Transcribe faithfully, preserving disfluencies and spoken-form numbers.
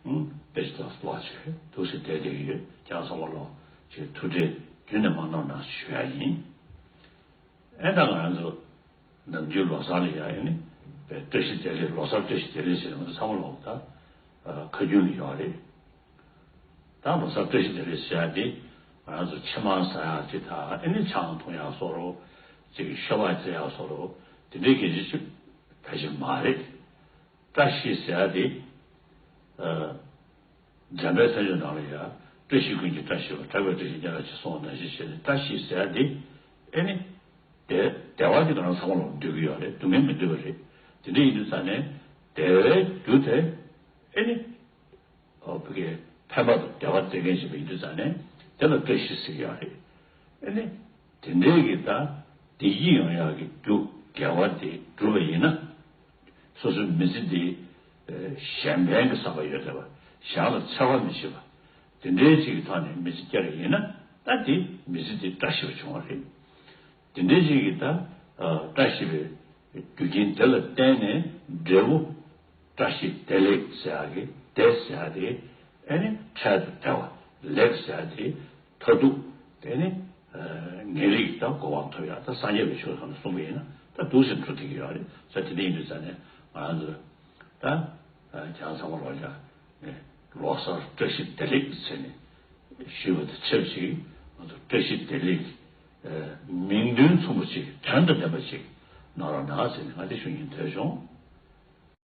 ཨུམ། དཔེ་ཆ་ལ་ལོག་ཅིག་འདུག་སེ་བསྡད་བསྡད་ཀྱི་ཡོད། ཁྱེད་རང་ཚང་མ་ལོག་ཅིག་ཐུགས་ཁྲལ་རྒྱུན་ནས་མ་གནང་གནང་ཞུ་ཡ་ཡིན། ཨེ་ད་ང་རང་ཚོ་ནམ་རྒྱུན་ལོ་གསར་ལ་ཡ་ཨེ་ནི་བཀྲ་ཤིས་བདེ་ལེགས། ལོ་གསར་བཀྲ་ཤིས་བདེ་ལེགས་ཟེར་ནས་ང་ཚོ་ཚང་མ་ལོག་ད་ཁ་རྒྱུན་ལ་ཡོད་རེད། ད་ལོ་གསར་བཀྲ་ཤིས་བདེ་ལེགས་ཟེར་ཡ་དེ་ང་རང་ཚོ་ཕྱེ་མར་ཟ་ཡག་ཅིག་དང་ཨེ་ནི་ཆང་འཐུང་ཡག་བཟོ་འདྲ་ཅིག་ཤོ་སྦག་རྩེ་ཡག་བཟོ་འདྲ་དེ་འདྲའི་སྐད་ཆ་ཅིག་ད་ཅིག་མ་རེད། བཀྲ་ཤིས་ཟེར་ཡ་དེ་ཨ་འཇམ་དཔལ་མཚན་བརྗོད་ནང་ལ་ཡ། བཀྲ་ཤིས་ཀུན་གྱི་བཀྲ་ཤིས་པ། གྲགས་པའི་བཀྲ་ཤིས་སྙན་གྲགས་ཆེ་གསུངས་པ་ནང་བཞིན་བྱས་ནས་བཀྲ་ཤིས་ཟེར་ཡ་དེ་ཨེ་ནི་བདེ་བདེ་བ་དེ་ང་རང་ཚང་མ་ལ་འདོད་ཀྱི་ཡོད་རེད། སྡུག་བསྔལ་མི་འདོད་པ་རེད། དེ་འདྲ་ཡིན་དུས་ཙང་ནས་བདེ་བའི་རྒྱུ་དེ་ཨེ་ནི། ཨོ་བོད་སྐད་ཕན་པ་དང་བདེ་བ་སྟེར་མཁན་ཞིག་ཡིན་དུས་ཙང་ནས་དེ་ལ་བཀྲ་ཤིས་ཟེར་གྱི་ཡོད་རེད། ཨེ་ནི་དེ་འདྲའི་གི་ད་བདེ་སྐྱིད་ཡོང་ཡག་གི་རྒྱུ་དགེ་བ་དེ་བསྒྲུབས་པ་ཡིན་ན། སོ་སོའི་མི་ཚེ་འདི་གཞན་ཕན་གྱི་བསམ་པ་ཡོད་བསྡད་པ། གཞན་ལ་འཚེ་བ་མི་བྱེད་པ། དེ་འདྲའི་ཅིག་གི་ཐོག་ནས་མི་ཚེ་སྐྱེལ་བ་ཡིན་ན་ད་དེ་མི་ཚེ་འདི་བཀྲ་ཤིས་པ་བྱུང་བ་རེད། དེ་འདྲའི་ཅིག་གི་ད་བཀྲ་ཤིས་པའི་རྒྱུ་རྐྱེན་དེ་ལ་བརྟེན་ནས་འབྲས་བུ་བཀྲ་ཤིས་བདེ་ལེགས་ཟེར་ཡག་གི་བདེ་ཟེར་ཡག་དེ་ཨེ་ནི་འཕྲལ་དུ་བདེ་བ། ལེགས་ཟེར་ཡག་དེ་མཐར་ཐུག་དེ་ནི་ངེས་ལེགས་ཀྱི་ད་གོ་འཕང་ཐོབ་ཡག་ད་སངས་རྒྱས་པའི་ཆོས་ཁང་ནས་གསུངས་པ་ཡིན་ན་ད་འདུག་སེ་འགྲོ་བསྡད་ཀྱི་ཡོད་རེད། ས་དེ་འདྲ་ཡིན་དུས་ཙང་ནས་ང་རང་ཚོ་ད་ཁྱེད་རང་ཚང་མ་ལོག་ཅིག་ནས་ལོ་གསར་བཀྲ་ཤིས་བདེ་ལེགས་ཟེར་ནས་ཞུས་པ་དང་ཆབས་ཅིག་ང་ཚོ་བཀྲ་ཤིས་བདེ་ལེགས་མིང་དོན་མཚུངས་པ་ཅིག་དོན་དང་ལྡན་པ་ཅིག་གནང་རོགས་གནང་ཟེར་ནས་ང་དེ་ཞུ་སྙིང་འདོད་བྱུང་།